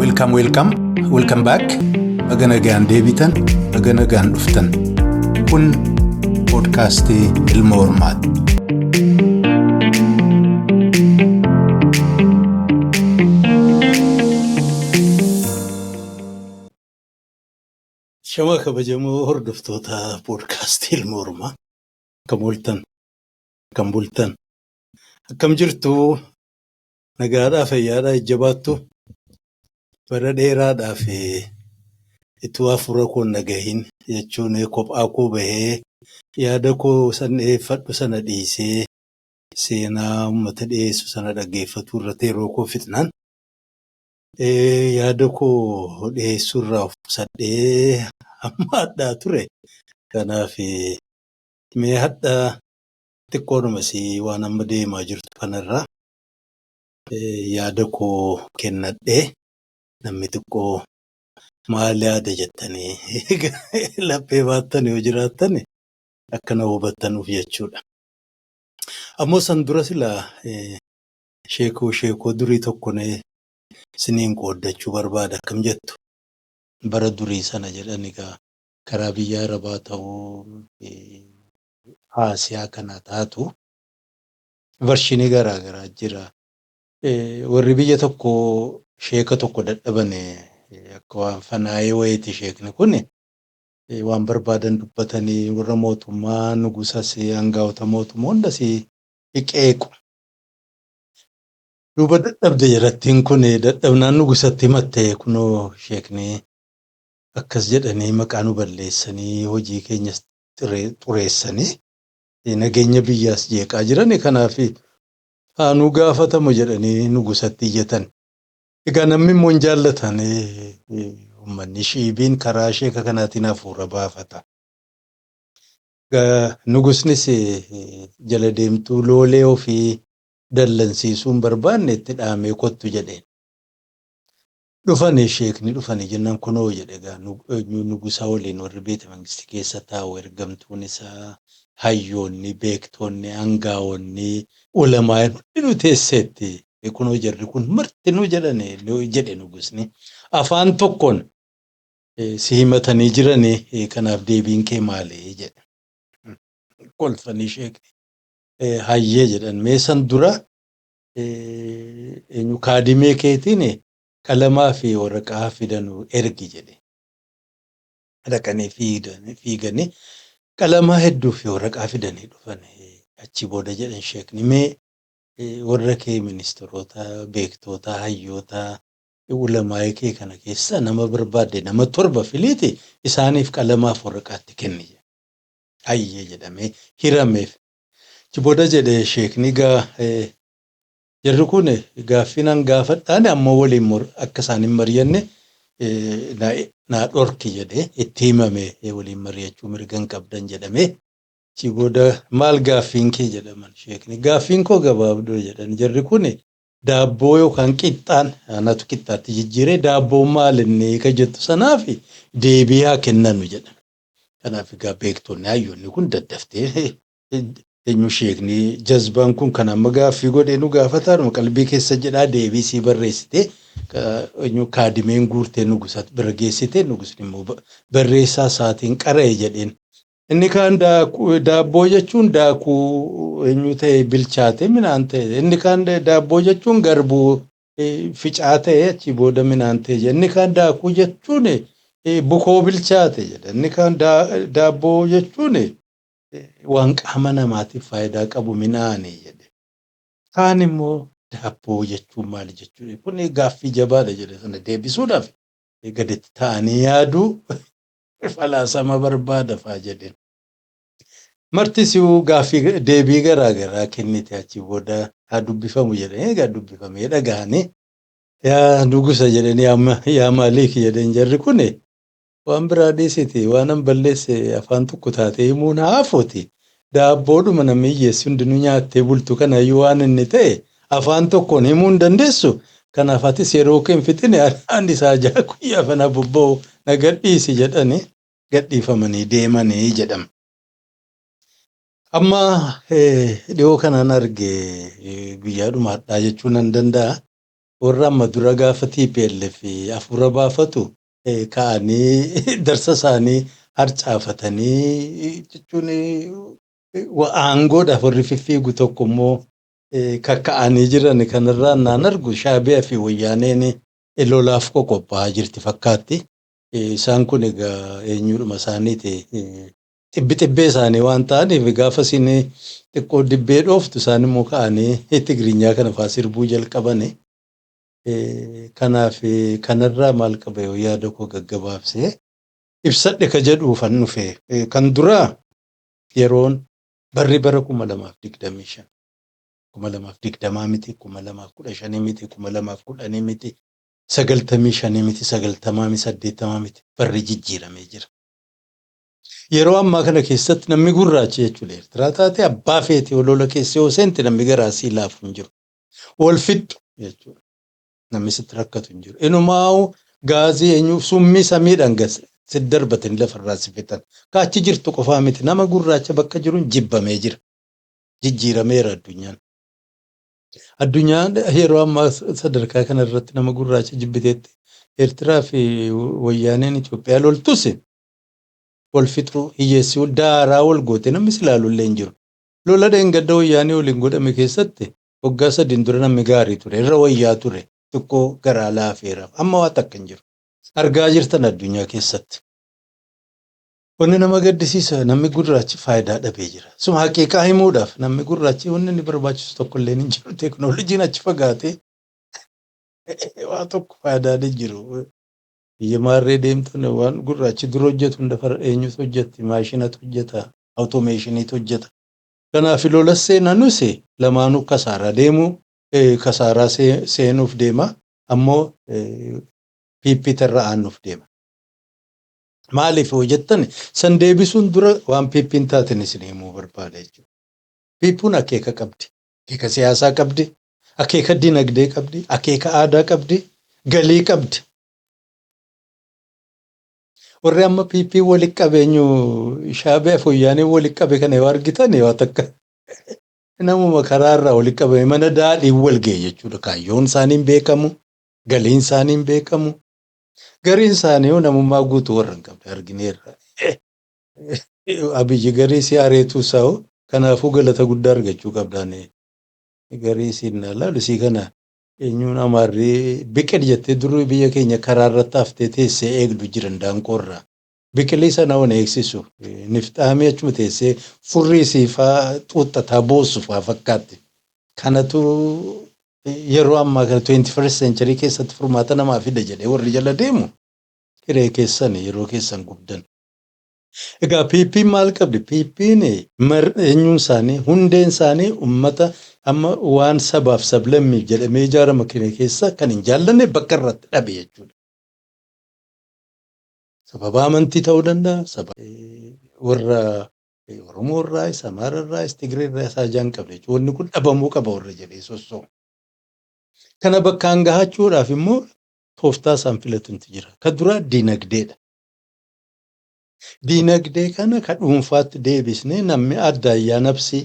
Welcome, welcome, welcome back. Baga nagaan deebitan, baga nagaan dhuftan. Kun poodkaastii Ilma Hormaati. Shama kabajamoo hordoftoota poodkaastii Ilma Hormaa. Akkam ooltan? Akkam bultan? Akkam jirtu? Nagaadhaa fayyaadhaa jajjabaattu? Bara dheeraadhaaf ituu hafuura koo hin dhagahin jechuun kophaa koo bahee yaada koo san dhiyeeffadhu sana dhiisee seenaa uummata dhiyeessu sana dhaggeeffatuu irratti yeroo koo fixnaan yaada koo dhiyeessuu irraa of qusadhee hamma hadhaa ture. Kanaaf mee hadha xiqqoodhuma isii waan amma deemaa jirtu kanarraa yaada koo kennadhee namni xiqqoo maal yaada jettanii laphee baattan yoo jiraattan akka na hubattanuuf jechuudha. Ammoo san dura silaa sheekoo sheekoo durii tokko isiniin qooddachuu barbaada akkam jettu. Bara durii sana jedhan egaa karaa biyya Arabaa ta'uu Aasiyaa kana taatu varshinii garaa garaa jira. Warri biyya tokko sheeka tokko dadhaban akka waan fanaa'ee wayiiti sheekni kun waan barbaadan dubbatanii warra mootummaa nugusas hangaa'ota mootummaa hundas qeequ. Duuba dadhabde jarattiin kun dadhabnaan nugusatti himatte kunoo sheekni akkas jedhanii maqaa nu balleessanii hojii keenyas xureessanii nageenya biyyaas jeeqaa jiran kanaaf haa nu gaafatamu jedhanii nugusatti iyyatan. Egaa namni immoo hin jaallatan uummanni shiibiin karaa sheeka kanaatiin hafuura baafata. Nugusnis jala deemtuu loolee ofii dallansiisuu hin barbaanne itti dhaamee kottu jedheen. Dhufani sheekni dhufani jennaan kunoo jedhe egaa nugusa waliin warri beeta mangistii keessa taa'u ergamtuun isaa hayyoonni beektoonni angaa'onni ulamaa'in hundinuu teesseetti kunoo jarri kun martinuu jedhani jedhe nugusni afaan tokkoon si himatanii jiranii kanaaf deebiin kee maali jedhe. Kolfanii sheekni hayyee jedhan mee san dura eenyu kaadimee keetiin qalamaa fi waraqaa fidanu ergi jedhe. Dhaqanii fiiganii qalamaa hedduu fi waraqaa fidanii dhufan. Achi booda jedhan sheekni mee warra kee ministeerota, beektoota, hayyoota, ulamaa'ii kee kana keessaa nama barbaadde nama torba filiiti isaaniif qalamaaf waraqaatti kenni jedhe. Hayyee jedhamee hirameef. Achi booda jedhe sheekni egaa jarri kun gaaffii nan gaafadhaan ammoo waliin akka isaan hin mari'anne naa dhorki jedhe itti himame waliin mari'achuu mirga hin qabdan jedhame. Achi booda maal gaaffiin kee jedhaman sheekni. Gaaffiin koo gabaabduu jedhan jarri kun daabboo yookaan qixxaan anatu qixxaatti jijjiiree daabboon maal inni ka jettu sanaaf deebii haa kennanu jedhan. Kanaaf egaa beektonni hayyoonni kun daddaftee eenyu sheekni jazbaan kun kan amma gaaffii godhee nu gaafataadhuma qalbii keessa jedhaa deebii sii barreessite eenyu kaadimeen guurtee nugusa bira geessite nugusni immoo barreessaa isaatiin qara'e jedheen. Inni kaan daabboo jechuun daakuu eenyu ta'e bilchaate midhaan ta'e inni kaan daabboo jechuun garbuu ficaa ta'e achii booda midhaan ta'e jedha. Inni kaan daakuu jechuun bukoo bilchaate jedha. Inni kaan daabboo jechuun waan qaama namaatiif faayidaa qabu midhaani jedhe. Kaan immoo daabboo jechuun maali jechuudha. Kun gaaffii jabaadha jedhe sana deebisuudhaaf gaditti ta'anii yaaduu falaasama barbaada faa jedheen. Martisuu gaaffii deebii garaa garaa kennite achi booda haa dubbifamu jedhanii egaa dubbifamee dhagahanii yaa nugusa jedhanii yaa maaliik jedheen jarri kun waan biraa dhiisiti waan an balleesse afaan tokko taatee himuun haa hafuuti daabboodhuma namni hiyyeessi hundinuu nyaattee bultu kanayyuu waan inni ta'e afaan tokkoon himuu hin dandeessu kanaaf atis yeroo kee hin fixine ani isaa ja'a guyyaa fana bobba'u na gadhiisi jedhanii gadhiifamanii deemanii jedhama. Amma dhiyoo kanaan arge, guyyaadhuma har'aa jechuu nan danda'a. Warra amma dura gaafa TPLF hafuura baafatu ka'anii darsa isaanii harcaafatanii jechuun aangoodhaaf warri fiffiigu tokko immoo kakka'anii jiran kanarraa naan argu Shaabiyaa fi Wayyaaneen lolaaf qophaa'aa jirti fakkaatti. Isaan kun egaa eenyudhuma isaaniiti, xibbi xibbee isaanii waan ta'aniif, gaafa isin xiqqoo dibbee dhooftu isaan immoo ka'anii Tigiriinyaa kana fa'aa sirbuu jalqabani. Kanaaf kanarraa maal qaba yoo yaada koo gaggabaabsee ibsadhe ka jedhuufan dhufe. Kan duraa yeroon barri bara 2025, 2020 miti, 2015 miti, 2010 miti, 95 miti, 90 miti, 80 miti, barri jijjiiramee jira. Yeroo ammaa kana keessatti namni gurraachi jechuudha Eertiraa taate, abbaa feete, lola keessa yoo seente namni garaa sii laafu hin jiru. Wal fixxu jechuudha. Namni sitti rakkatu hin jiru. Inumaa'u gaazii eenyu summii samiidhaan si darbatanii lafarraa si fixan. Kaachi jirtu qofaa miti, nama gurraacha bakka jiruun jibbamee jira. Jijjiirameera addunyaan. Addunyaan yeroo ammaa sadarkaa kana irratti nama gurraacha jibbiteetti. Eertiraa fi Wayyaaneen Itoophiyaa loltus wal fixuu, hiyyeessii daaraa wal goote, namni si ilaalullee hin jiru. Lola dheengadda Wayyaanee waliin godhame keessatti waggaa 3n dura namni gaarii ture, irra wayyaa ture, xiqqoo garaa laafeera. Amma waa takka hin jiru. Argaa jirtan addunyaa keessatti. Wanni nama gaddisiisa, namni gurraachi faayidaa dhabee jira. Suma haqiiqaa himuudhaaf, namni gurraachi wanni inni barbaachisu tokko illee hin jiru. Teeknooloojiin achi fagaatee waa tokko faayidaan hin jiru. Biyya maarree deemtu, waan gurraachi dura hojjetu hunda fara eenyutu hojjetti? Maashinatu hojjeta, automationiitu hojjeta. Kanaaf lola seenanus lamaanuu kasaaraa deemu, kasaaraa seenuuf deema. Ammoo PP irra aannuuf deema. Maaliif yoo jettan, san deebisuun dura waan PP'n taateen isin himuu barbaada jechuudha. PP'n akeeka qabdi. Akeeka siyaasaa qabdi. Akeeka dinagdee qabdi. Akeeka aadaa qabdi. Galii qabdi. Warri amma PP walitti qabeenyu Shaabiyaa fi Wayyaanee walitti qabe kana yoo argitan, yoo takka namuma karaarraa walitti qabame mana daadhiin wal ga'e jechuudha. Kaayyoon isaanii hin beekamu. Galiin isaanii hin beekamu. Gariin isaanii namummaa guutuu warra hin qabne argineerra. Abiyyi garii si areetu isaa, kanaafuu galata guddaa argachuu qabdaan. Garii siin laalu sii kana eenyuun amaarri biqil jettee duruu biyya keenya karaa irratti haftee teessee eegdu jiran daanqoorraa. Biqilii sana wana eegsisu nifxaamii achuma teessee furrii siifaa xuuxxataa boossu faa fakkaatti. Kanatu yeroo ammaa kana 21st century keessatti furmaata namaa fida jedhee warri jala deemu, hiree keessan yeroo keessan gubdan. Egaa PP'n maal qabdi? PP'n eenyuun isaanii, hundeen isaanii uummata amma waan sabaaf sablammiif jedhamee ijaarama kana keessa kan hin jaallanne bakka irratti dhabe jechuudha. Sababa amantii ta'uu danda'a, saba warra Oromoo irraayis, Amaara irraayis, Tigree irraayis haajaa hin qabne jechuudha. Wanni kun dhabamuu qaba warra jedhee sossoo'u. Kana bakkaan gahachuudhaaf immoo tooftaa isaan filatantu jira. Ka duraa dinagdeedha. Dinagdee kana ka dhuunfaatti deebisnee namni adda nabsii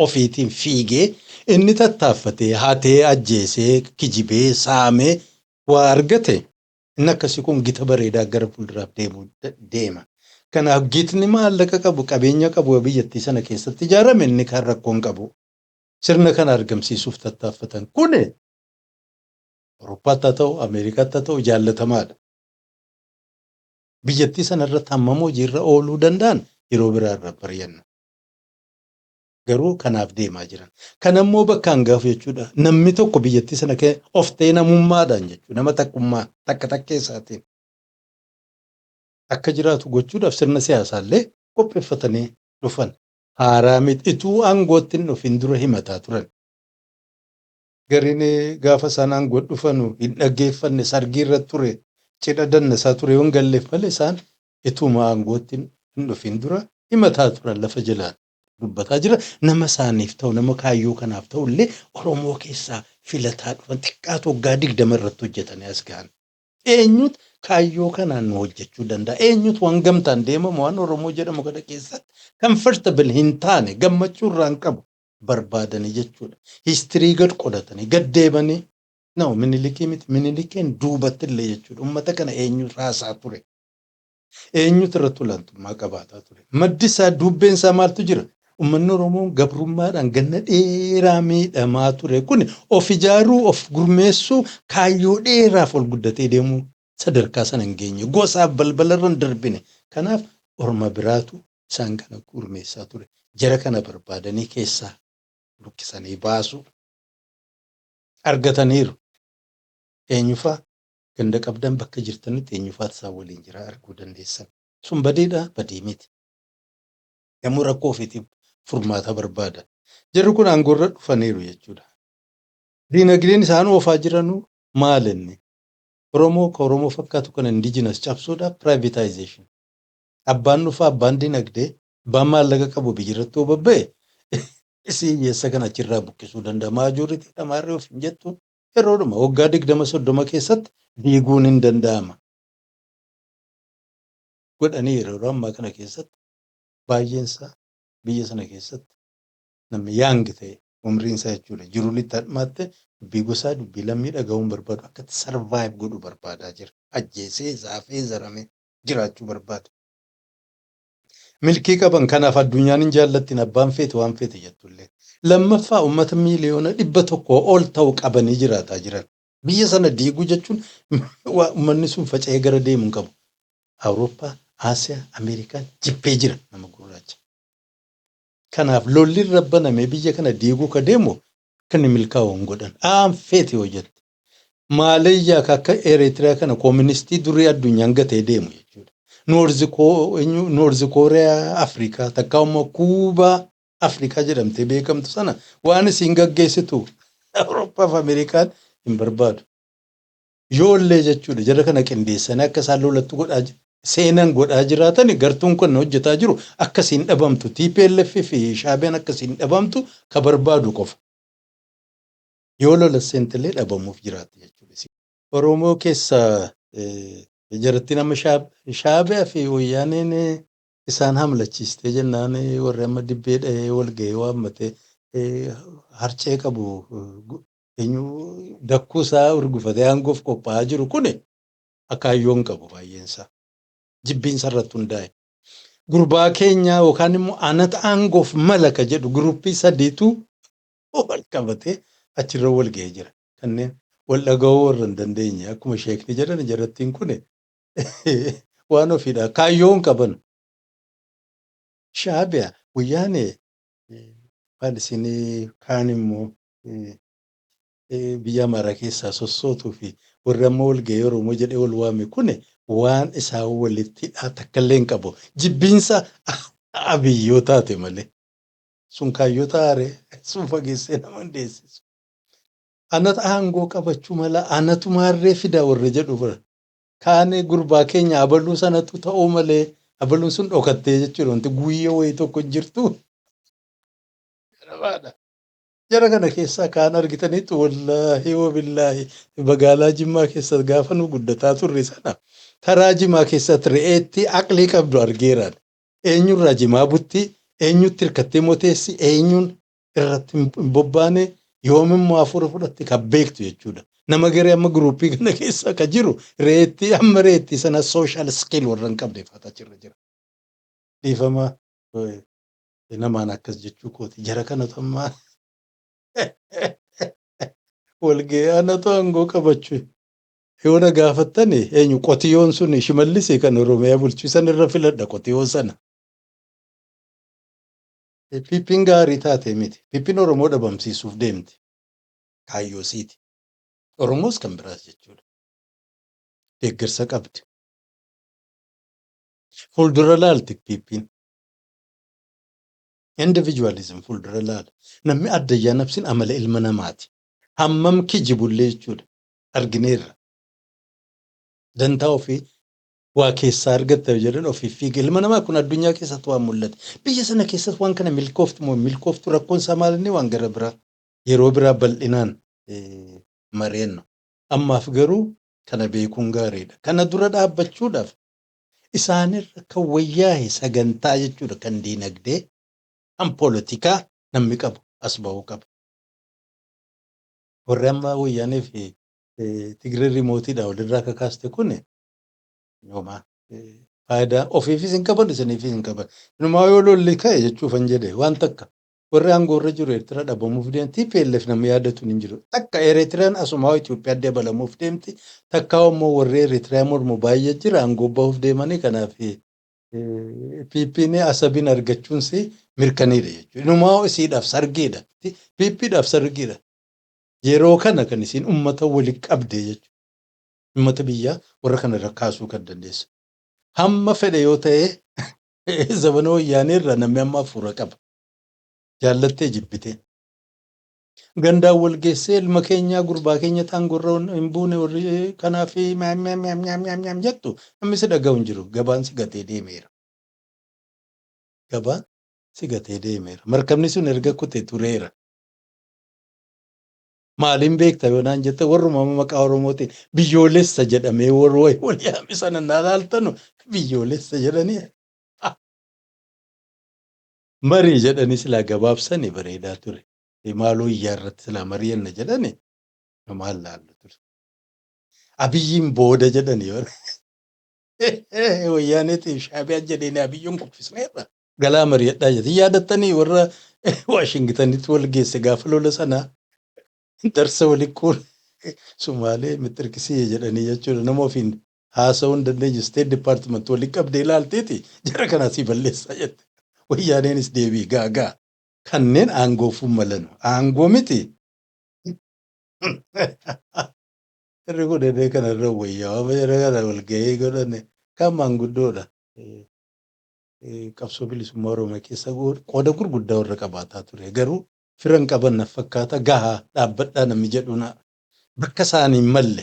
ofiitiin fiigee, inni tattaaffatee, hatee, ajjeesee, kijibee, saamee waa argate, inni akkasii kun gita bareedaa gara fuulduraaf deemuu deema. Kanaaf gitni maallaqa qabu, qabeenya qabu biyyattii sana keessatti ijaarame, inni kan rakkoo hin qabu. Sirna kana argamsiisuuf tattaaffatan kun Awurooppaatti haa ta'u, Ameerikaatti haa ta'u, jaallatamaadha. Biyyattii sana irratti hammam hojiirra ooluu danda'an yeroo biraa irra mari'anna. Garuu kanaaf deemaa jiran. Kana immoo bakkaan gahu jechuudha. Namni tokko biyyattii sana keessa of ta'ee namummaadhaan jechuudha. Nama takkummaa takka takkee isaatiin akka jiraatu gochuudhaaf sirna siyaasaallee qopheeffatanii dhufan. Haaraa miti. Ituu aangootti hin dhufin dura himataa turan. Gariin gaafa isaan aangoo dhufanu hin dhaggeeffanne, sargii irra ture, cidha dannasaa ture yoo hin galleef malee, isaan ituma aangootti hin dhufin dura himataa turan, lafa jalaan dubbataa jira. Nama isaaniif ta'u, nama kaayyoo kanaaf ta'u illee Oromoo keessaa filataa dhufan. Xiqqaatu waggaa 20 irratti hojjetanii as gahan. Eenyutu kaayyoo kanaan nu hojjechuu danda'a? Eenyutu waan gamtaan deemamu, waan Oromoo jedhamu kana keessatti comfortable hin taane, gammachuu irraa hin qabu barbaadanii jechuudha. History gad qodatanii gad deemanii, no, Minilikii miti, Minilikiin duubatti illee jechuudha. Uummata kana eenyu raasaa ture? Eenyutu irratti olaantummaa qabaataa ture? Maddi isaa, dubbeen isaa maaltu jira? Uummanni Oromoo gabrummaadhaan ganna dheeraa miidhamaa ture kun of ijaaruu, of gurmeessuu, kaayyoo dheeraaf ol guddatee deemuu sadarkaa sana hin geenye. Gosaaf balbalarra hin darbine. Kanaaf orma biraatu isaan kana gurmeessaa ture. Jara kana barbaadanii keessaa luqqisanii baasu argataniiru. Eenyufaa ganda qabdan, bakka jirtanitti eenyufaatu isaan waliin jira arguu dandeessan. Sun badiidha? Badii miti. Yommuu rakkoo ofiitiif furmaata barbaada. Jarri kun aangoorra dhufaniiru jechuudha. Diinagdeen isaan oofaa jiranuu maal inni? Oromoo ka Oromoo fakkaatu kana indigenous cabsuudhaaf privatization. Abbaan dhufaa, abbaan dinagdee, abbaan maallaqa qabu biyyarratti yoo babba'e, isii hiyyeessa kana achirraa buqqisuu danda'a. Majority dhamaarree of hin jettu, yeroodhuma waggaa 20 30 keessatti diiguun hin danda'ama. Godhanii yeroo ammaa kana keessatti baay'een isaa biyya sana keessatti namni young ta'e, umriin isaa jechuudha, jiruun itti hadhumaatte, dubbii gosaa, dubbii lammii dhaga'uun barbaadu, akkatti survive godhu barbaadaa jira. Ajjeesee, zaafee, zaramee jiraachuu barbaada. Milkii qaban, kanaaf addunyaan hin jaallattin, abbaan feete waan feete jettullee. Lammaffaa, uummata miiliyoona 100 ol ta'u qabanii jiraataa jiran. Biyya sana diiguu jechuun uummanni sun faca'ee gara deemu hin qabu. Awurooppaa, Aasiyaa, Ameerikaan jibbee jira nama gurraacha. Kanaaf lolli irra banamee biyya kana diiguu ka deemu kan inni milkaa'u hin godhan. Aan feete yoo jette. Maaleeyyaa akka Eritiriyaa kana kooministii durii addunyaan gatee deemu jechuudha. North Kooriyaa Afrikaa takka immoo Kuubaa Afrikaa jedhamtee beekamtu sana waan isiin gaggeessitu Awurooppaa fi Ameerikaan hin barbaadu. Yoollee jechuudha, jara kana qindeessanii akka isaan lolatti godhaa seenan godhaa jiraatan, gartuun kun hojjetaa jiru akkasiin dhabamtu, TPLF fi Shaabiyaan akkasiin dhabamtu ka barbaadu qofa. Yoo lola seentillee dhabamuuf jiraatti jechuudha. Oromoo keessa jaratti nama Shaabiyaa fi Wayyaaneen isaan hamlachiistee jennaan, warri amma dibbee dhahee wal gahee waammatee harcee qabu, eenyu, dakkuu isaa urgufatee aangoof qophaa'aa jiru kun akaayyoon qabu baay'een isaa. Jibbiinsa irratti hundaa'e. Gurbaa keenya yookaan immoo anata aangoof mala ka jedhu group sadiitu wal qabatee achirra wal gahee jira. Kanneen wal dhaga'uu warra hin dandeenye, akkuma sheekni jedhan, jarattiin kun waan ofiidha. Kaayyoo hin qaban. Shaabiyaa, Wayyaanee, maal isinii kaan immoo biyya Amaaraa keessaa sossootuu fi warri amma wal gahee Oromoo jedhee wal waame kun waan isaan walitti takka illee hin qabu. Jibbiinsa Abiyyoo taate malee. Sun kaayyoo taaree sun fageessee nama hin deessisu. Anatu aangoo qabachuu mala, anatu maarree fida warra jedhu bira. Kaanii gurbaa keenya abaluu sanatu ta'uu malee, abaluun sun dhokattee jechuudha. Wanti guyyoo wayii tokko hin jirtu. Jarabaadha. Jara kana keessaa kaan argitanitti, wallaahi wabillaahi, magaalaa Jimmaa keessa gaafa nu guddataa turre sana karaa Jimaa keessatti re'eetti aqlii qabdu argeeraan. Eenyurraa jimaa butti, eenyutti hirkattee moteessi, eenyuun irratti hin bobbaane, yoomimmoo hafuura fudhatte kan beektu jechuudha. Nama garee amma group kana keessa ka jiru re'eetti, amma re'eetti sana social skill warra hin qabne faata achirra jira. Dhiifama, namaan akkas jechuu kooti. Jara kanatu amma walga'ee anatu aangoo qabachuu. Yoo na gaafattani, eenyu qotiyoon sun, Shimallis kan Oromiyaa bulchu san irra filadha qotiyoo sana. PP'n gaarii taate miti. PP'n Oromoo dhabamsiisuuf deemti. Kaayyoo siiti. Oromoos kan biraas jechuudha. Deeggarsa qabdi. Fuuldura laalti PP'n. Individualism fuuldura laala. Namni addayyaa nafsin amala ilma namaati. Hammam kijibullee jechuudha. Argineerra. Dantaa ofii waa keessaa argatta jedhan ofii fiiga. Ilma namaa kun addunyaa keessatti waan mul'ate. Biyya sana keessatti waan kana milkooftu moo milkooftu, rakkoon isaa maal inni waan gara biraa. Yeroo biraa bal'inaan mareenna. Ammaaf garuu Kana beekuun gaariidha. Kana dura dhaabbachuudhaaf isaanirra kan wayyaa'e sagantaa jechuudha, kan diinagdee, kan poolitikaa namni qabu as bahuu qaba. Warri amma Wayyaanee fi Tigree rimootiidhaan walirraa kakaaste kun homaa faayidaa ofiifis hin qaban, isiniifis hin qaban. Inumaa yoo lolli ka'e jechuufan jedhe, waan takka warri aangoo irra jiru Eertiraa dhabamuuf deemti. TPLF namni yaadatu hin jiru. Takka Eertiraan asumaa Itoophiyaa dabalamuuf deemti. Takka immoo warri Eertiraa mormu baay'ee jira, aangoo bahuuf deemanii. Kanaaf PP'n Asabiin argachuunsi mirkaniidha jechuudha. Inumaa isiidhaaf sargiidha. PPdhaaf sargiidha. Yeroo kana kan isiin uummata walitti qabde jechuudha. Uummata biyyaa warra kana irra kaasuu kan dandeessu. Hamma fedhe yoo ta'e, zamana Wayyaanee irraa namni amma hafuura qaba. Jaallattee jibbitee. Gandaan wal geessee ilma keenyaa, gurbaa keenya taangorra hin buune, warri kanaaf miam miam miam miam miam miam jettu, namni si dhaga'u hin jiru. Gabaan si gatee deemeera. Gabaan si gatee deemeera. Markabni sun erga kute tureera. Maaliin beekta yoo naan jette, warruma maqaa Oromootiin biyyoolessa jedhamee warra wayii wal yaame sana naa laaltanu, biyyoolessa jedhanii marii jedhanii silaa gabaabsanii bareedaa ture. Maaloo iyyaa irratti silaa mari'anna jedhani maal laallu ture. Abiyyiin booda jedhani, yoo Wayyaaneetiif Shaabiyaan jedhanii Abiyyiin kuffisneerra. Galaa mari'adhaa jette. Yaadattanii warra Waashingtanitti wal geesse gaafa lola sanaa darsa walitti Sumaalee mixirkisii jedhanii jechuudha. Nama ofiin haasa'uu hin dandeenye State Department walitti qabdee ilaalteeti jara kanaa sii balleessaa jette. Wayyaaneenis deebii gaa kanneen aangoof malanu aangoo miti. Irri kun edee kana irra wayyaa jara kana walgahii godhane kan maanguddoodha. Qabsoo bilisummaa Oromoo keessa qooda gurguddaa warra qabaataa ture. Garuu firan qaban na fakkaata, gahaa dhaabbadhaa namni jedhuun bakka isaanii hin malle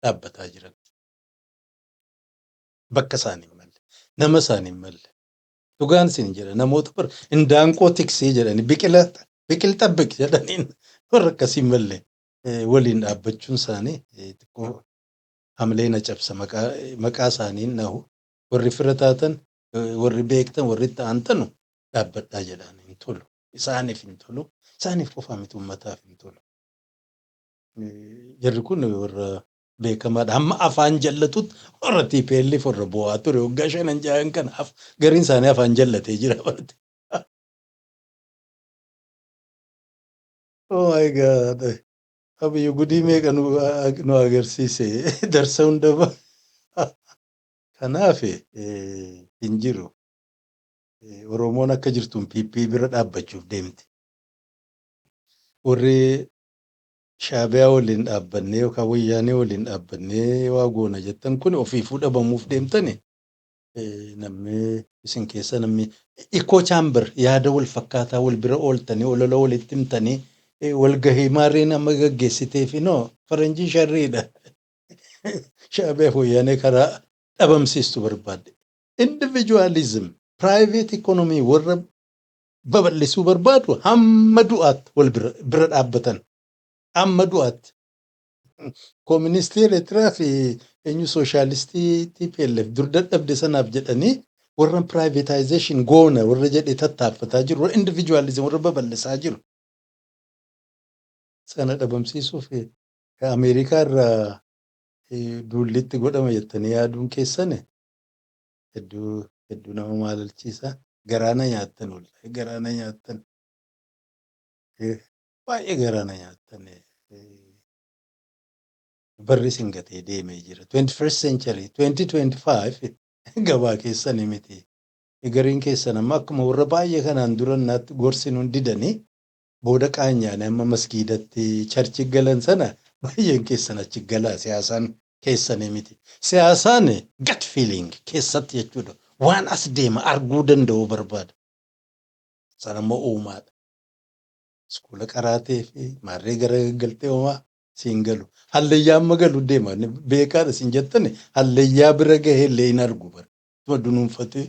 dhaabbataa jiran. Bakka isaanii hin malle. Nama isaanii hin malle. Dhugaan isin jedha, namoota bara indaanqoo tiksee jedhanii, biqila biqil xabbiq jedhaniin, warra akkasii hin malle waliin dhaabbachuun isaanii xiqqoo hamilee na cabsa. Maqaa isaanii nahu. Warri fira taatan, warri beektan, warri itti aantanu dhaabbadhaa jedhaan, hin tolu. Isaaniif hin tolu. Isaaniif qofaa miti, uummataaf hin tolu. Jarri kun warra beekamaadha. Hamma afaan jallatutti warra TPLF warra bu'aa ture waggaa shanan jahan kanaaf gariin isaanii afaan jallatee jira barate. Oh my God. Abiyyi gudii meeqa nu agarsiise, darsa hunda. Kanaaf hin jiru. Oromoon akka jirtuun PP bira dhaabbachuuf deemti. Warri Shaabiyaa waliin dhaabbannee yookaan Wayyaanee waliin dhaabbannee waa goona jettan kun ofiifuu dhabamuuf deemtani. Namni isin keessa namni echo chamber yaada wal fakkaataa wal bira ooltanii olola walitti himtanii walgahii maarreen amma gaggeessiteefi noo faranjii sharriidha. Shaabiyaa fi Wayyaanee karaa dhabamsiistu barbaadde. Individualism, private economy warra babal'isuu barbaadu hamma du'aatti wal bira dhaabbatan. Hamma du'aatti. Kooministii Eertiraa fi eenyu sooshaalistii TPLF dur dadhabde sanaaf jedhanii warra privatization goona warra jedhee tattaaffataa jiru, warra individualism warra babal'isaa jiru. Sana dhabamsiisuuf Ameerikaa irraa duullitti godhama jettanii yaaduun keessan hedduu hedduu nama maalalchiisa. Garaana nyaattan, wallahi garaana nyaattan. Baay'ee garaana nyaattan. Barri isin gatee deemee jira. 21st century, 2025 gabaa keessanii miti. Gariin keessan amma akkuma warra baay'ee kanaan dura naatti gorsinuun didanii booda qaanyaane amma masgiidatti church galan sana, baay'een keessan achi galaa, siyaasaan keessanii miti. Siyaasaan gut feeling keessatti jechuudha. Waan as deema arguu danda'u barbaada. Sana immoo uumaadha. Iskuula qaraatee fi maarree gara galtee homaa siin galu. Hallayyaa amma galu deema. Beekaadha siin jettani, hallayyaa bira gahee illee hin argu bara. Tuma dunuunfatee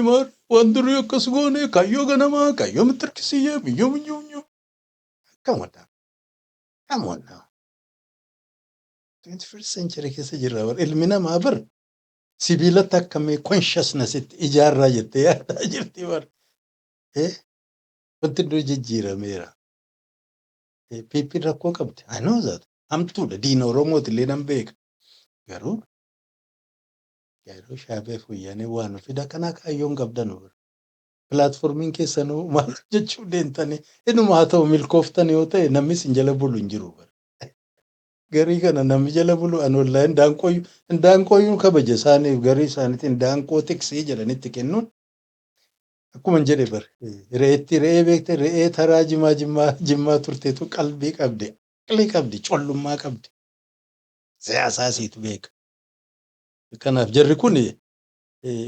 maal waan durii akkas goone, kaayyoo ganamaa, kaayyoo mittirkisiyyee, miyyoo miyyoo miyyoo. Come on now. Come on now. 21st century keessa jirra bar. Ilmi namaa bar sibiilatti akkamii consciousness itti ijaarraa jettee yaadaa jirti bar. Wanti hunduu jijjiirameera. PP'n rakkoo qabdi. I know that. Hamtuudha. Diina Oromooti illee nan beeka. Garuu yeroo Shaabiyaa fi Wayyaanee waan fida kanaa kaayyoon qabdan bar. Platform iin keessanuu maal jechuu deemtanii, inuma haa ta'u milkooftan yoo ta'e, namni isin jala bulu hin jiru bar. Garii kana namni jala bulu an wallaahi indaanqooyyuu kabaja isaaniif, garii isaaniitiin indaanqoo tiksii jedhanitti kennuun akkuma jedhe bar, re'eetti re'ee beekte, re'ee taraa jimaa jimmaa jimmaa turteetu qalbii qabdi, aqlii qabdi, collummaa qabdi, siyaasaa isiitu beeka. Kanaaf jarri kun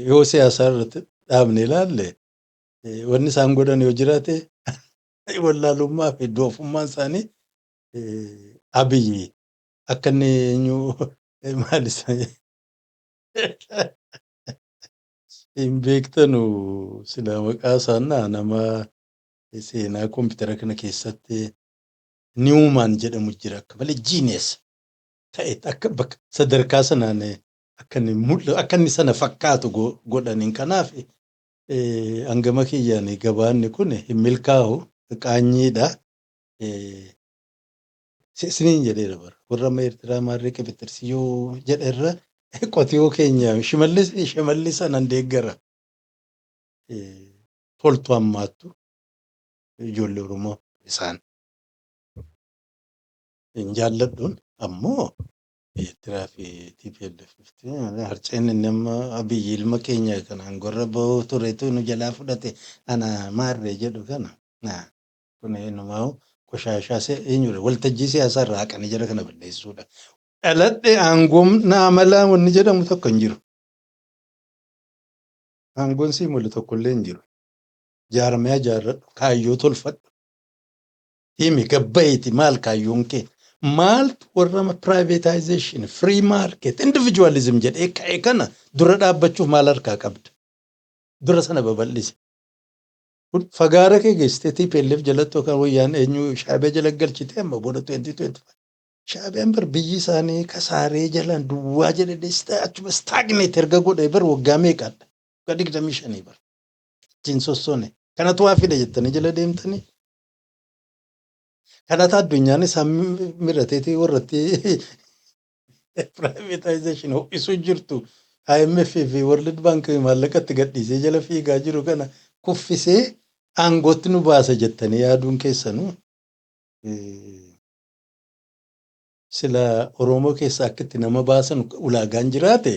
yoo siyaasaa irratti dhaabne ilaalle, wanni isaan godhan yoo jiraate, wallaalummaa fi doofummaan isaanii Abiyyi akka inni eenyu maal isa hin beektanu sila maqaa isaan nama seenaa koompitara kana keessatti Neumann jedhamu jira, akka malee genius ta'e, akka bakka sadarkaa sanaan akka inni mul'atu, akka inni sana fakkaatu godhaniin. Kanaaf hangama kiyyaan gabaanni kun hin milkaa'u, qaanyiidha. Isiniin jedheera bara, warra amma Eertiraa maarree qibixirsiyyoo jedhe irra qotiyoo keenya Shimallis sanan deeggara. Toltu ammaattu ijoollee Oromoo isaan hin jaalladhuun ammoo Eertiraa fi TPLF harceen inni amma Abiyyi ilma keenya kanaan gorra bahuu turetu nu jalaa fudhate ana maarree jedhu kana, kun eenyumaa qoshaashaa eenyudha, waltajjii siyaasaa irraa haqanii jara kana balleessuudha. Dhaladhe aangoon naa malaa wanni jedhamu tokko hin jiru. Aangoon sii malu tokko illee hin jiru. Jaarmiyaa ijaarradhu, kaayyoo tolfadhu. Himi gabbayeeti, maal kaayyoon kee? Maaltu warra privatization, free market, individualism jedhee ka'e kana dura dhaabbachuuf maal harkaa qabda? Dura sana babal'ise. Fagaara kee geessitee TPLF jalatti yookaan wayyaan eenyu Shaabiyaa jala galchitee amma booda 2025. Shaabiyaan bar biyyi isaanii kasaaree jalaan duwwaa jedhee achuma stagnate erga godhee bar waggaa meeqadha? Waggaa 25 bar. Ittiin sossone. Kanatu waa fida jettanii jala deemtanii. Kanatu addunyaan isaan mirateetii warratti privatization ho'isuu jirtu. IMF fi World Bank maallaqatti gadhiisee jala fiigaa jiru kana kuffisee aangootti nu baasa jettanii yaaduun keessanuu, sila Oromoo keessaa akka itti nama baasan ulaagaan jiraate,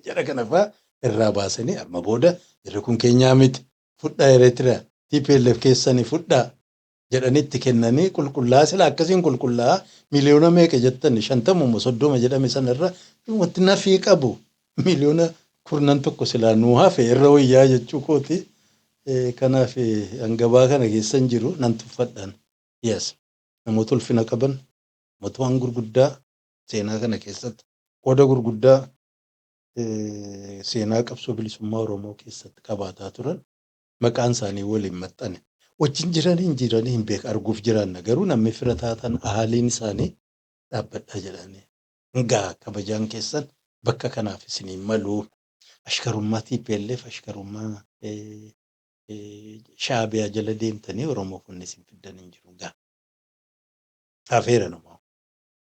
jara kana fa'aa irraa baasanii amma booda jarri kun keenyaa miti, fudhaa Eritiriyaa TPLF keessanii fudhaa jedhanii itti kennanii qulqullaa, sila akkasiin qulqullaa miliyoona meeqa jettani, 50 30 jedhame sanarra wanti nafii qabu miliyoona kurnan tokko silaa nuu hafe irra wayyaa jechuu kooti. Kanaaf hangabaa kana keessa hin jiru, nan tuffadhaan. Yes. Namoota ulfina qaban, namoota waan gurguddaa seenaa kana keessatti qooda gurguddaa seenaa qabsoo bilisummaa Oromoo keessatti qabaataa turan maqaan isaanii waliin maxxane. Wajjin jiranii hin jiranii hin beeku, arguuf jiraanna, garuu namni fira taatan haaliin isaanii dhaabbadhaa jedhanii. Ngaa kabajaan keessan bakka kanaaf isiniin malu. Ashkarummaa TPLF, ashkarummaa Shaabiyaa jala deemtanii Oromoo kun isin fiddan hin jiru. Gaa. Hafeera namaa.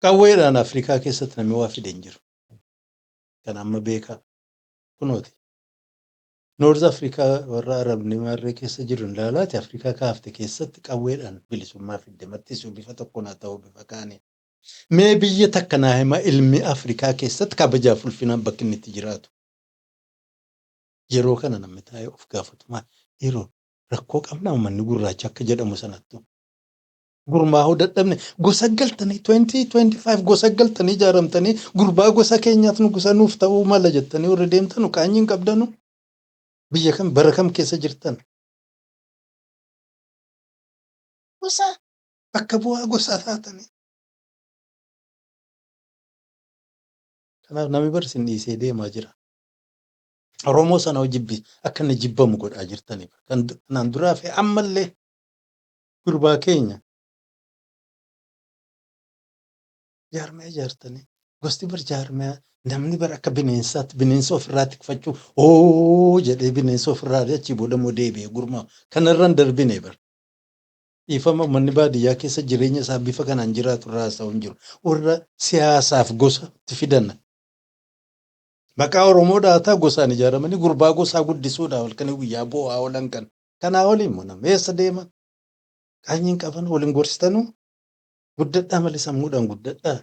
Qawweedhaan Afrikaa keessatti namni waa fide hin jiru. Kan amma beekaa. Kunooti. North Afrikaa warra Arabni maarree keessa jiru hin ilaalaati, Afrikaa kaafte keessatti qawweedhaan bilisummaa fidde mattisuu bifa tokkoon haa ta'u bifa kaaniin. Mee biyya takka naa hima, ilmi Afrikaa keessatti kabajaaf ulfinaan bakki inni itti jiraatu. Yeroo kana namni taa'ee of gaafatu maal? Yeroo rakkoo qabnaa uummanni gurraacha akka jedhamu sanattu. Gurmaa'uu dadhabne, gosa galtanii 2025 gosa galtanii ijaaramtanii gurbaa gosa keenyaaf nu gosa nuuf ta'uu mala jettanii warri deemtanu qaanyii hin qabdanu. Biyya kam, bara kam keessa jirtan? Gosa bakka bu'aa gosaa taatanii. Kanaaf namni bar isin dhiisee deemaa jira. Oromoo sana jibbi akka inni jibbamu godhaa jirtanii. Kan kanaan duraa fi ammallee gurbaa keenya jaarmee ijaartanii Gosti bar jaarmiyaa namni bar akka bineensaatti bineensa ofirraa tikfachuu oo jedhee bineensa ofirraa achii booda immoo deebi'ee gurmaa'u. Kanarra hin darbine bar. Dhiifama, uummanni baadiyyaa keessa jireenya isaa bifa kanaan jiraatu irraa haasa'u hin jiru. Warra siyaasaaf gosa itti fidan. Maqaa Oromoo dhaataa gosaan ijaaramanii gurbaa gosaa guddisuudhaaf halkanii guyyaa boo'aa oolan kan. Kanaa oliin immoo nama eessa deeman? Qaanyiin qaban waliin gorsitanuu guddadhaa malee sammuudhaan guddadhaa.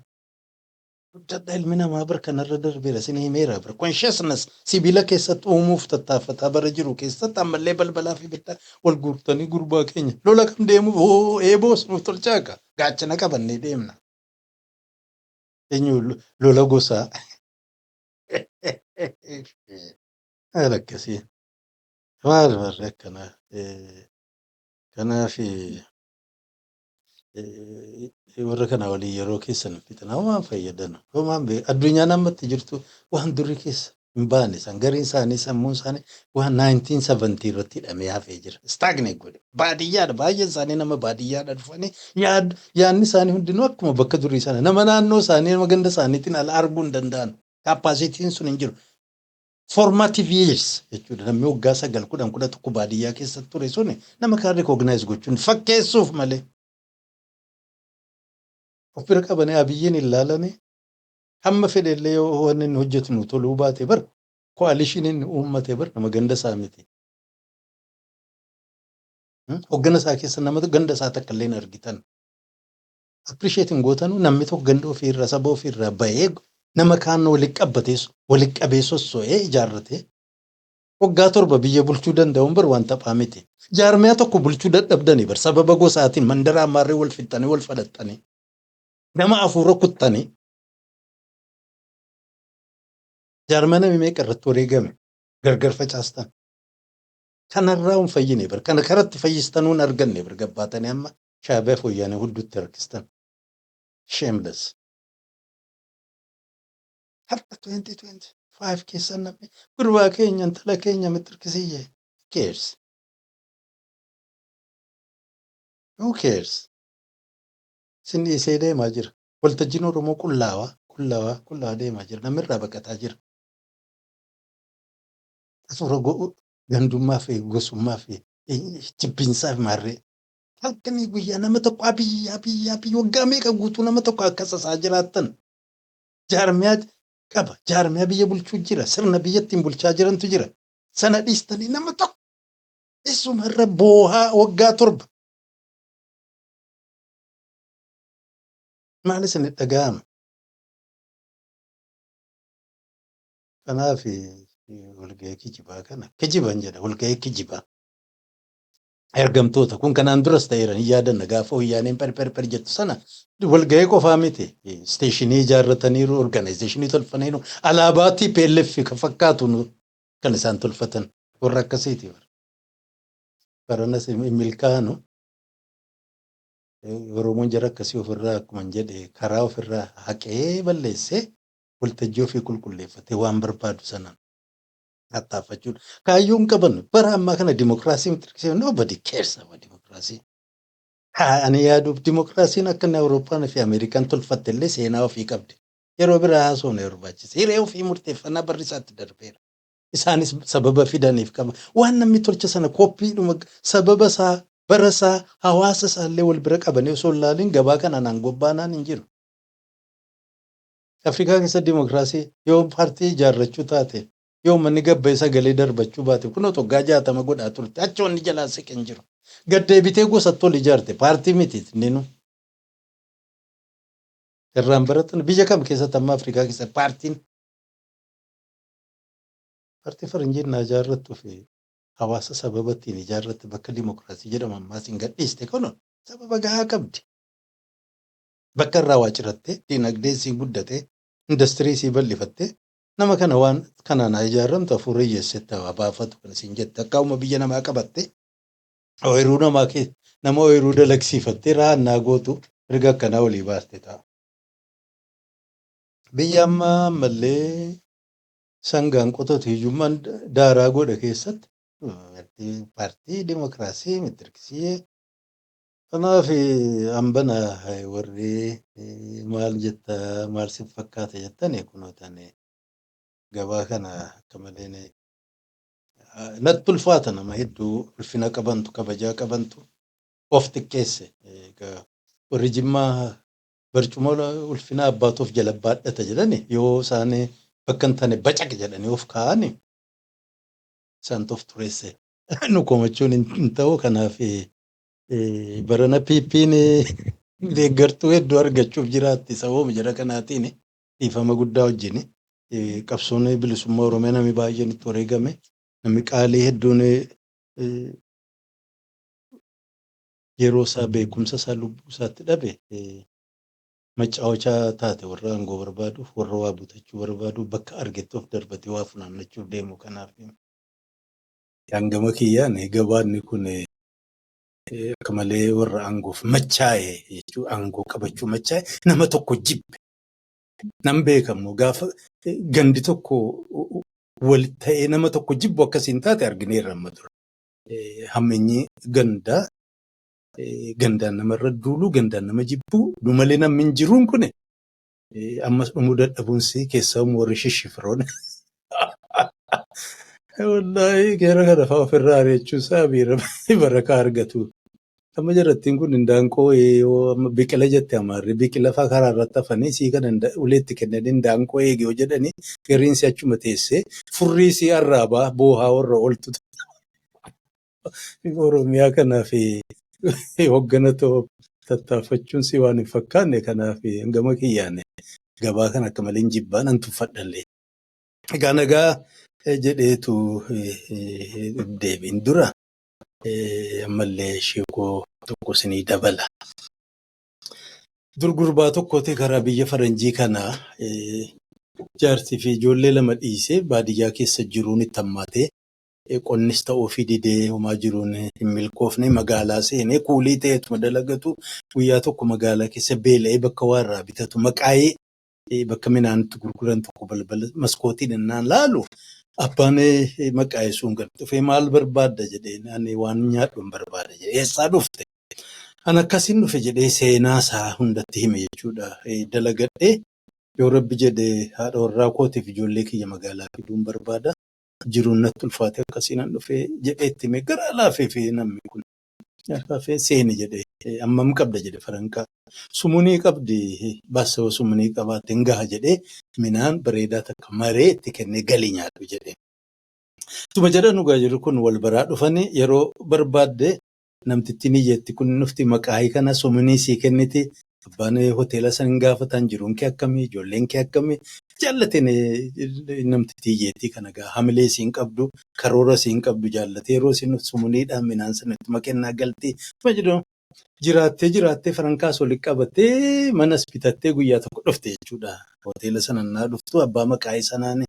Guddadhaa, ilmi namaa bar kanarra darbeera, isin himeera bar. Consciousness sibiila keessatti uumuuf tattaaffataa bara jiru keessatti ammallee balbalaa fi bittaa wal guurtanii gurbaa keenya lola kam deemuuf hoo eeboos nuuf tolchaa akka gaachana qabannee deemna. Eenyu lola gosaa? Maal akkasii? Maal warri akkanaa? Kanaaf warra kana waliin yeroo keessan fixan homaan fayyadan, homaan addunyaan ammatti jirtu waan durii keessa hin baane san gariin isaanii sammuun isaanii waan 1970 irratti hidhamee hafee jira. Stagnate godhe. Baadiyyaadha. Baay'een isaanii nama baadiyyaadha dhufanii yaadni isaanii hundinuu akkuma bakka durii sana nama naannoo isaanii, nama ganda isaaniitiin ala arguu hin danda'an. Capacityn sun hin jiru. Formative years jechuudha. Namni waggaa 9, 10, 11 baadiyyaa keessa ture suni nama kaan recognize gochuun fakkeessuuf malee. Of bira qabanii Abiyyiin hin laalanii hamma fedhellee yoo wanni inni hojjetu nu toluu baate bar coalition inni uummate bar nama ganda isaa miti. Hoggana isaa keessa nama ganda isaa takka illee hin argitan. Appreciate hin gootanuu namni tokko ganda ofiirraa, saba ofiirraa bahee nama kaan walitti qabbatee walitti qabee sosso'ee ijaarratee waggaa 7 biyya bulchuu danda'uun bar waan taphaa miti. Jaarmiyaa tokko bulchuu dadhabdanii bar sababa gosaatiin mandara ammaarree wal fixxanii wal fadhaxxanii nama afuura kuttanii jaarmiyaa namni meeqa irratti wareegame gargar facaastan. Kanarraa hin fayyine bar, kana karatti fayyistanuu hin arganne bar, gabbaatanii amma Shaabiyaa fi Wayyaanee hudduutti harkistan. Shameless. Har'a 2025 keessa namni gurbaa keenya, intala keenya mixirkisiyyee. Who cares? Who cares? Isin dhiisee deemaa jira. Waltajjiin Oromoo qullaawaa, qullaawaa, qullaawaa deemaa jira. Namni irraa baqataa jira. Hafuura gandummaa fi gosummaa fi jibbinsaa fi maarree. Halkanii guyyaa nama tokko Abiyyi, Abiyyi, Abiyyi waggaa meeqa guutuu nama tokko akka sasaa jiraattan. Jaarmiyaa qaba. Jaarmiyaa biyya bulchuu jira. Sirna biyya ittiin bulchaa jirantu jira. Sana dhiistanii nama tokko isumarra boohaa waggaa 7. Maal isin dhaga'ama? Kanaaf walgahii kijibaa kana kijiban jedha, walgahii kijibaa. Ergamtoota kun kanaan duras ta'eera, hin yaadanna, gaafa Wayyaaneen per per per jettu sana walgahii qofaa miti. Station ijaarrataniiru, organization tolfaniiru, alaabaa TPLF kan fakkaatu kan isaan tolfatan warra akkasiiti. Baranas hin milkaa'anu. Oromoon jara akkasii ofirraa akkuma jedhe karaa ofirraa haqee balleessee waltajjii ofii qulqulleeffatee waan barbaadu sanaan tattaaffachuudha. Kaayyoon qaban bara ammaa kana dimokiraasii miti, nobody cares about dimokiraasii. Haa ani yaaduuf dimokiraasiin akka inni Awurooppaan fi Ameerikaan tolfatte illee seenaa ofii qabdi. Yeroo biraa haasofna yoo barbaachise. Hiree ofii murteeffannaa barri isaatti darbeera. Isaanis sababa fidaniif qaba. Waan namni tolcha sana kooppiidhuma sababa isaa, bara isaa, hawaasa isaa illee wal bira qabanii osoo hin ilaalin gabaa kanaan aangoo baanaan hin jiru. Afrikaa keessa dimokiraasii yoo paartii ijaarrachuu taate, yoo uummanni gabbayee sagalee darbachuu baate, kunoo waggaa 60 godhaa turte, achi wanni jalaa siqe hin jiru. Gad deebitee gosatti ol ijaarte, paartii miti ninu. Irraan baratan biyya kam keessatti amma Afrikaa keessatti paartii faranjiin naa ijaarrattuu fi hawaasa sababa ittiin ijaarratte bakka dimokiraasii jedhamu ammaas hin gadhiiste, kun sababa gahaa qabdi. Bakka irraa waa cirattee, dinagdee isii guddatee, industirii isii bal'ifattee, nama kana waan kanaan haa ijaarramtu, hafuura hiyyeessetti haa baafatu kan isin jette, akkauma biyya namaa qabatte ooyiruu namaa kee nama ooyiruu dalagsiifattee raannaa gootu erga akkanaa olii baaste ta'a. Biyya amma ammallee sangaan qotatu hiyyummaan daaraa godhe keessatti paartii dimokiraasii mitirkisii Kanaaf hambana warri maal jetta, maal si fakkaata jettani, kunoo tani gabaa kana akka malee natti ulfaata. Nama hedduu ulfina qabantu, kabajaa qabantu of xiqqeesse. Warri Jimmaa barcuma ulfina abbaatu of jala baadhata jedhani, yoo isaan bakka hin taane bacaq jedhanii of kaa'ani, isaantu of tureesse. Nu komachuun hin ta'u. Kanaaf barana PP'n deeggartuu hedduu argachuuf jiraatti sababuma jara kanaatiin. Dhiifama guddaa wajjin, qabsoon bilisummaa Oromiyaa namni baay'een itti wareegame, namni qaalii hedduun yeroo isaa, beekumsa isaa, lubbuu isaatti dhabe macaawachaa taate warra aangoo barbaaduuf, warra waa butachuu barbaadu, bakka argetti of darbatee waa funaannachuuf deemu. Kanaaf hangama kiyyaan gabaanni kun akka malee warra aangoof machaa'e jechuun aangoo qabachuu machaa'e, nama tokko jibbe. Nan beekamu, gaafa gandi tokko wal ta'ee nama tokko jibbu akkasiin taate argineerra amma dura. Hammeenyi gandaa, gandaan namarra duulu, gandaan nama jibbu, nu malee namni hin jiruun kun ammas dhumuu dadhabuunsi keessaa warri shishifroon. Wallaahi gara kana fa'aa ofirraa ari'achuun isaa barakaa argatu. Amma jarattiin kun indaanqoo yoo amma biqila jette, amaarri biqila fa'aa karaa irratti hafanii sii kana uleetti kennanii indaanqoo eegi yoo jedhanii, gariin si achuma teessee furrii sii arraabaa boohaa warra ooltu. Oromiyaa kanaaf hoggana tattaaffachuun si waan hin fakkaanne. Kanaaf hangama kiyyaan gabaa kana akka malee hin jibbaa, nan tuffadhallee. Egaa nagaa jedheetu deebiin dura ammallee sheekoo tokko isinii dabala. Dur gurbaa tokkooti karaa biyya faranjii kanaa jaartii fi ijoollee lama dhiisee baadiyyaa keessa jiruun itti hammaatee, qonnis ta'uufii didee, homaa jiruun hin milkoofne, magaalaa seenee kuulii ta'eetuma dalagatu. Guyyaa tokko magaalaa keessa beela'ee bakka waa irraa bitatu maqaayee bakka midhaan itti gurguran tokko balbala maskootiin innaan laalu, abbaan maqaayee sun gad dhufee, "Maal barbaadda?" jedheen. "Ani waan nyaadhu hin barbaada" jedhee. "Eessaa dhufte?" "An akkasiin dhufe" jedhee seenaa isaa hundatti hime jechuudha. "Dalagadhee yoo Rabbi jedhe haadha warraa kootiif ijoollee kiyya magaalaa fiduun barbaada. Jiruun natti ulfaate, akkasiin an dhufe" jedhee itti hime. Garaa laafee fi namni kun laafee, "Seeni" jedhee. "Ammam qabda?" jedhe farankaa. "Sumunii qabdi, baasoo sumunii qabaatte hin gaha" jedhee, midhaan bareedaa takka maree itti kennee, "Galii nyaadhu" jedhee. Tuma jedhan dhugaa jiru kun wal baraa dhufanii, yeroo barbaadde namtittiin hiyyeetti kun dhufti, maqaayii kana sumunii sii kenniti. Abbaan hoteela san hin gaafatan, "Jiruun kee akkamii? Ijoolleen kee akkamii?" Jaallateen namtittii hiyyeettii kana gaa hamilee isiin qabdu, karoora isiin qabdu jaallatee, yeroo isiin sumuniidhaan midhaan sana ittuma kennaa galti. Tuma jedhu jiraattee jiraattee farankaas walitti qabattee manas bitattee guyyaa tokko dhufte jechuudha. Hoteela sana naa dhuftu abbaa maqaayii sanaan,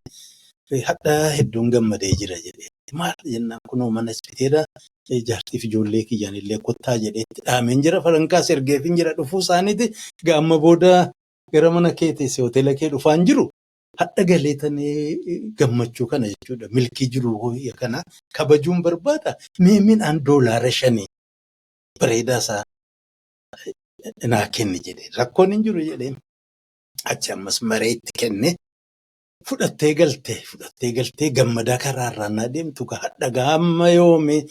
"Hadha hedduun gammadee jira" jedhee. "Maal?" jennaan, "Kunoo manas biteera, jaartiif ijoollee kiyyaan illee kottaa jedhee itti dhaameen jira, farankaas ergeefin jira dhufuu isaaniiti. Gaamma booda gara mana kee teesse hoteela kee dhufaan jiru. Hadha galee tanii gammachuu kana jechuudha, milkii jiru kana kabajuun barbaada. Mee midhaan $5 bareedaa isaa naa kenni" jedhee. "Rakkoon hin jiru" jedhee. Achi ammas maree itti kenne. Fudhattee galte, fudhattee galtee gammadaa karaa irraa naa deemtu, hadha gaamma yoomii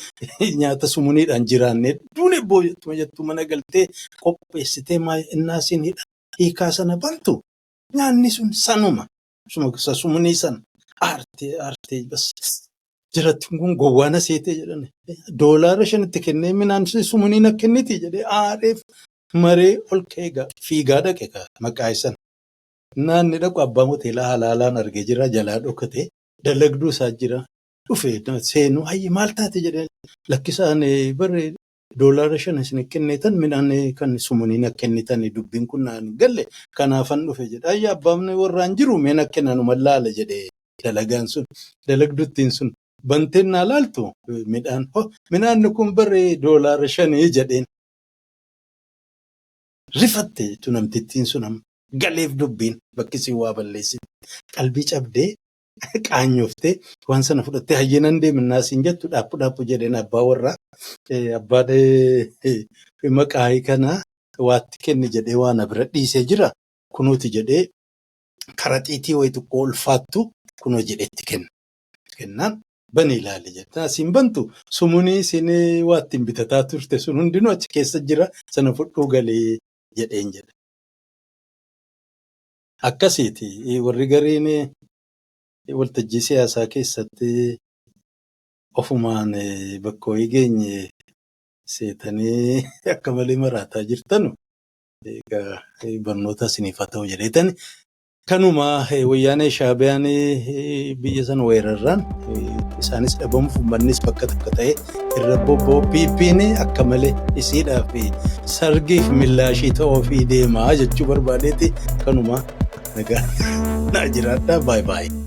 nyaata sumuniidhaan jiraannee duune boo'ettuma jettu, mana galtee qopheessitee innaasiin hidha hiikaa sana bantu, nyaanni sun sanuma suma sumunii sana. Aartee aartee, bas jirattiin kun gowwaana seetee jedhan, $5tti kennee midhaan sumuniin akka kenniti jedhee aareef maree ol ka'ee fiigaa dhaqe maqaa isan. Naanni dhaqu abbaan hoteelaa halaalaan argee jira, jalaa dhokate, dalagduu isaa jira. Dhufe seenuu, "Hayyi, maal taate?" jedhee. "Lakkisaan bare $5 isin kennetan midhaan kan sumuniin akka kennitan dubbiin kun naan galle, kanaafan dhufe" jedhe. "Ayya, abbaan warraan jiru meen akka kennan laala" jedhe dalagaan sun. Dalagduttiin sun banteen naa laaltu midhaan, "Midhaan kun bare $5" jedheen. Rifatte jechuun namtittiin sun amma galeef dubbiin bakki isin waa balleessite. Qalbii cabdee. Qaanyoftee waan sana fudhattee hayyee nan deemnaa siin jettu dhaaphu dhaaphu jedheen abbaa warraa abbaan maqaayii kana waatti kenni jedhee waan bira dhiisee jira kunuuti jedhee karaxiitii wayii tokko ulfaattu kunoo jedheetti kenna. Kennaan bani ilaali jettaa siin bantu sumunii isin waa ittiin bitataa turte sun hundinuu achi keessa jira sana fudhuu galee jedheen jedha. Akkasiiti warri gariin waltajjii siyaasaa keessatti ofumaan bakka wayii geenye seetanii akka malee maraataa jirtanu egaa barnoota isiniif haa ta'u jedheetani. Kanuma wayyaanee Shaabiyaan biyya sana weerarraan isaanis dhabamuuf uummannis bakka tokko ta'ee irra bobba'u PP'n akka malee isiidhaaf sargiif millaashii ta'uufii deemaa jechuu barbaadeeti kanuma nagaa naa jiraadhaa baay'ee baay'ee.